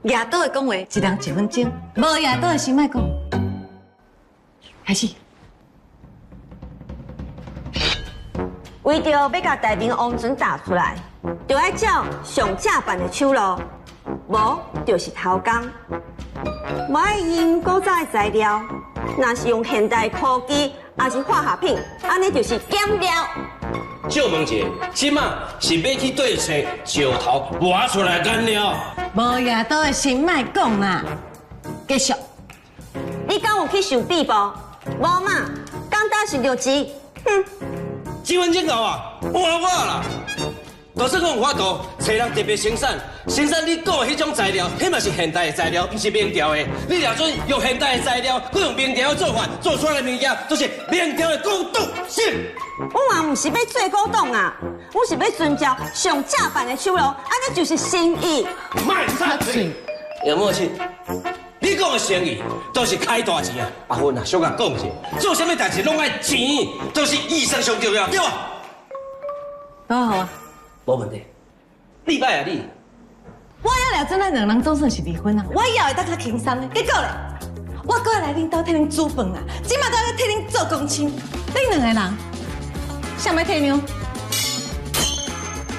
夜刀的講話一人一分鐘，無夜刀的先莫講。開始。為著欲共大明王船打出來，就愛照上正版的手路，無就是偷工。無愛用古早的材料，若是用現代科技，抑是化學品，按呢就是減料。借問一下，這馬是欲去佗揣石頭磨出來顏料？無夜刀的先莫講啦，繼續。你敢有去受比無？無嘛，敢打是著錢？哼！一分鐘後啊，換我啦！就算講有法度，揣人特別生產，生產你講的彼種材料，彼嘛是現代的材料，毋是明朝的。你若準用現代的材料，閣用明朝的做法，做出來的物件，都是明朝的古董。是。阮嘛毋是欲做古董啊，阮是欲遵照上正版的手路，按呢就是誠意。莫插喙，有默契。你講的生意都是開大錢啊！阿芬啊，小共講一下，做啥物代誌攏愛錢，都是預算上重要，對無？多好啊！無問題。你擺啊你？我抑掠準咱兩人總算是離婚啊，我以後會當較輕鬆的。結果咧，我閣來恁兜替恁煮飯啊，這馬閣來替恁做公親，恁兩個人，啥欲體諒？